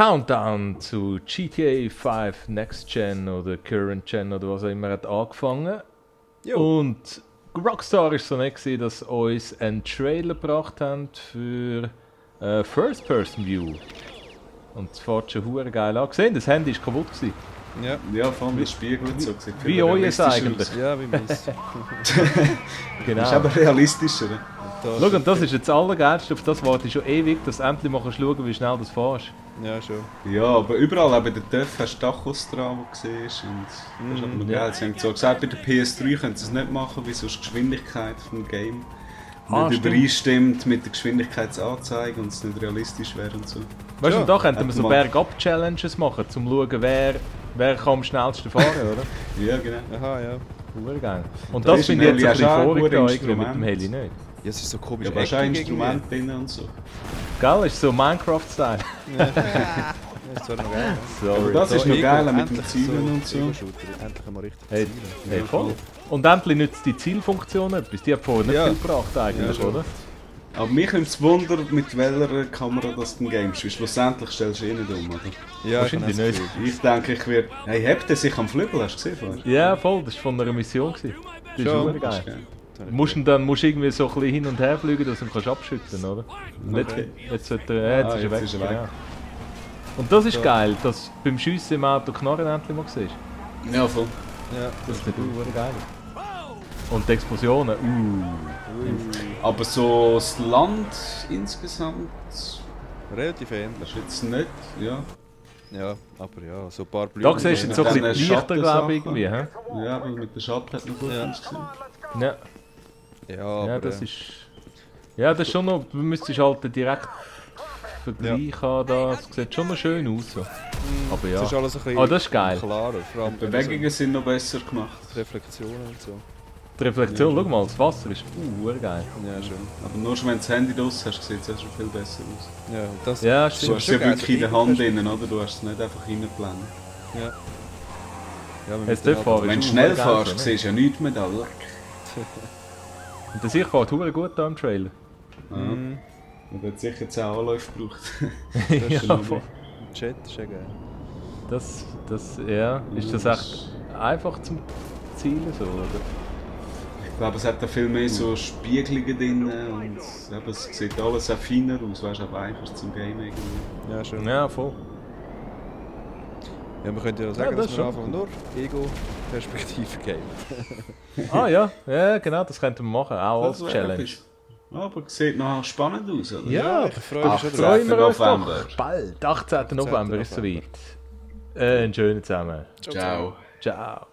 Countdown zu GTA 5 Next Gen oder Current Gen oder was auch immer hat angefangen. Jo. Und Rockstar war so nett, dass sie uns einen Trailer gebracht haben für First-Person-View. Und es fährt schon verdammt geil an. Gesehen, das Handy war kaputt gewesen. Ja, vor allem das Spiel gut so gesehen. Wie euer eigentlich. Ja, wie meins. Genau. Das ist aber realistischer. Ne? Schau, und das ist jetzt das Allergeilste, auf das warte ich schon ewig, dass du endlich mal schauen, wie schnell das fährst. Ja, schon. Ja, aber überall, auch bei der TÜV hast du Dachos dran, wo du siehst. Und das ist aber noch geil. Sie haben so gesagt, bei der PS3 können sie es nicht machen, weil sonst die Geschwindigkeit vom Game nicht übereinstimmt mit der Geschwindigkeitsanzeige und es nicht realistisch wäre und so. Weißt du, Ja, da könnten wir hätte so man- Bergab-Challenges machen, um zu schauen, wer kann am schnellsten fahren, oder? Ja, genau. Aha, ja. Verdammt geil. Und Das das ist finde ich ein jetzt ein bisschen Heli, vorig auch da ein irgendwie mit dem Instrument. Heli nicht. Ja, es ist so komisch. Ja, aber hast du auch eckig Instrument drin und so. Gell, ist so Minecraft-Style. irgendwie. Das ist zwar noch geil. Sorry. Aber das ist noch Ego, geil mit dem endlich Zielen und so. Ego-Shooter, endlich mal richtig Hey, zielen. hey, voll. Und endlich nützt die Zielfunktion etwas. Die hat vorher nicht Ja. viel gebracht eigentlich, Ja, schon. oder? Aber mich nimmt es Wunder, mit welcher Kamera das du gamest. Weil schlussendlich stellst du eh nicht um, oder? Ja, Wahrscheinlich ich habe das nicht. Gefühl. Ich denke, ich werde... Hey, hebt er sich am Flügel? Hast du gesehen vorher? Ja, voll. Das war von einer Mission. Das ist Schon. verdammt Das ist geil. geil. Dann musst du irgendwie so ein bisschen hin und her fliegen, dass du ihn kannst abschütteln, oder? Und Okay. jetzt wird er, jetzt ist er weg. jetzt ist er weg. Genau. Und das ist geil, dass du beim Schiessen im Auto Knarren endlich mal siehst. Ja, voll. Ja, Das ist nicht geil. Und die Explosionen, Aber so das Land insgesamt... relativ ähnlich. Das ist jetzt nicht... Ja, Ja, aber ja, so ein paar Blüten. Da siehst du jetzt so ein Mit bisschen diesen leichter, glaube ich, Schattensachen. irgendwie. Hä? ja, aber mit der Schatten hat man gut Ja. ausgesehen. Ja, Ja, aber ja, das ist... Ja, das ist schon noch... Du müsstest halt den direkten Vergleich haben, da. Es sieht schon noch schön aus. So. Aber ja. Es ist alles ein bisschen Ah, das ist geil. klarer, vor allem Die Bewegungen sind noch besser gemacht. so Reflexionen und so. Die Reflexion, schau mal, das Wasser ist geil. Ja, schon. Aber nur schon wenn du das Handy draus hast, sieht es schon viel besser aus. Ja, und das Ja, Du stimmt. hast es ja wirklich in der Hand drin, oder? Du hast es nicht einfach reingeblendet. Ja. Ja, wir Jetzt müssen dort fahren Wenn ist du schnell geil, fährst, ne? siehst du ja nichts mehr da. Und der Sicht fährt verdammt gut da im Trailer. Ja. Und hat sicher 10 Anläufe gebraucht. Ja, voll. Im Chat ist ja geil. Ja, ist das echt einfach zum Zielen so, oder? Ich glaube, es hat da viel mehr so Spiegelungen drin und eben, es sieht alles auch feiner aus, weißt du, aber einfacher zum Game irgendwie. Ja, schon. Ja, voll. Ja, wir können ja sagen, das dass wir schon. einfach nur Ego-Perspektive geben. Ah ja, ja genau, das könnten wir machen, auch als Das wäre Challenge. etwas. Aber es sieht noch spannend aus, oder? Ja, ich freue mich schon drauf. freuen wir uns November. doch. Bald, 18. November ist es soweit. Einen schönen zusammen. Ciao. Ciao.